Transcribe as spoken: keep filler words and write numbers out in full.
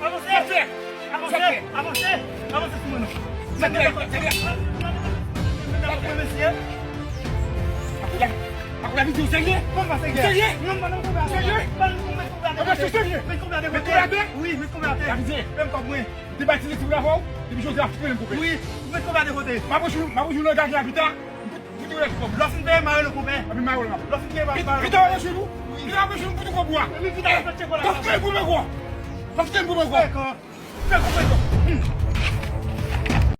Avanse! Avanse! Avanse! Avanse! Avanse sou mwen non. Sa ki la, sa ki la. Mwen mesye. Akoulè, akoulè, vizye, ou serye? Kòman pa serye? Serye? Non, mwen pa nan konba. Serye? Mwen konba de kote. Mwen konba de kote. Wi, mwen konba de kote. Menm kòb mwen. Depi Ayiti, si w la fò, depi jodi a, foutre m koupe. Wi, ou met konba de kote. M ap jwenn, m ap jwenn nan gagè a pita. M fout, m fout ou lè kòb. Lò fin peye, mare l konpè. Epi mare l la. Lò fin peye, mare l. Pita w jwenn ou. Pita w jwenn ou, m fout ou kòb ou a. Li pita w fè tchèk la. Fòk fè pou mwen gwo. Fòk fè pou mwen gwo. Fè konpè.